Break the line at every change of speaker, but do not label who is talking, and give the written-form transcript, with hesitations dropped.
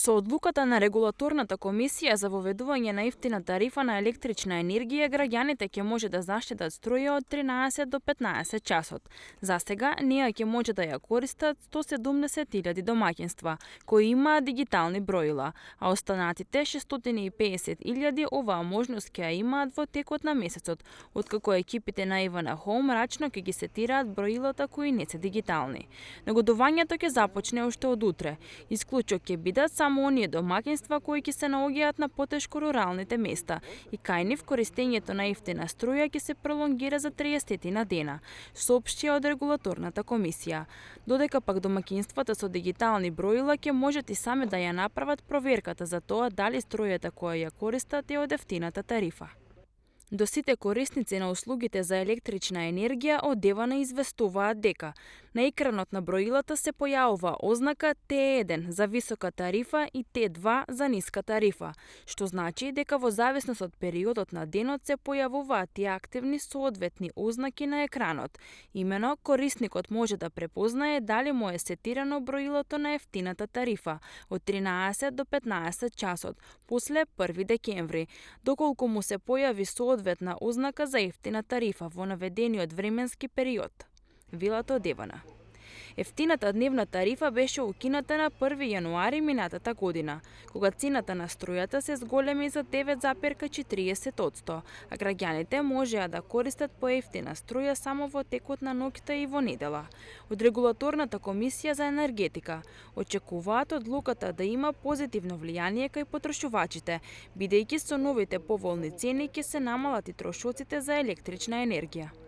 Со одлуката на регулаторната комисија за воведување на ефтина тарифа на електрична енергија, граѓаните ќе може да заштедат струја од 13 до 15 часот. За сега, неа ќе може да ја користат 170.000 домаќинства, кои имаат дигитални броила, а останатите 650.000 оваа можност ќе ја имаат во текот на месецот, откако екипите на Ивана Хоум рачно ќе ги сетираат броилата кои не се дигитални. Нагодувањето ќе започне уште од утре. Исклучок ќе бидат само оние домаќинства кои ќе се наоѓаат на потешко руралните места и кај нив користењето на ефтина струја ќе се пролонгира за 30 на дена, соопштија од регулаторната комисија. Додека пак домаќинствата со дигитални броила ќе можат и сами да ја направат проверката за тоа дали струјата која ја користат е од ефтината тарифа. До сите корисници на услугите за електрична енергија од девана известуваат дека на екранот на броилата се појавува ознака Т1 за висока тарифа и Т2 за ниска тарифа, што значи дека во зависност од периодот на денот се појавуваат и активни соодветни ознаки на екранот. Имено, корисникот може да препознае дали му е сетирано броилото на ефтината тарифа од 13 до 15 часот после 1 декември, доколку му се појави соодветна ознака за ефтина тарифа во наведениот временски период, велат од Девана. Ефтината дневна тарифа беше укината на 1 јануари минатата година, кога цената на струјата се зголеми за 9,40%, а граѓаните можеа да користат поевтина струја само во текот на ноќта и во недела. Од регулаторната комисија за енергетика очекуваат одлуката да има позитивно влијание кај потрошувачите, бидејќи со новите поволни цени ќе се намалат и трошоците за електрична енергија.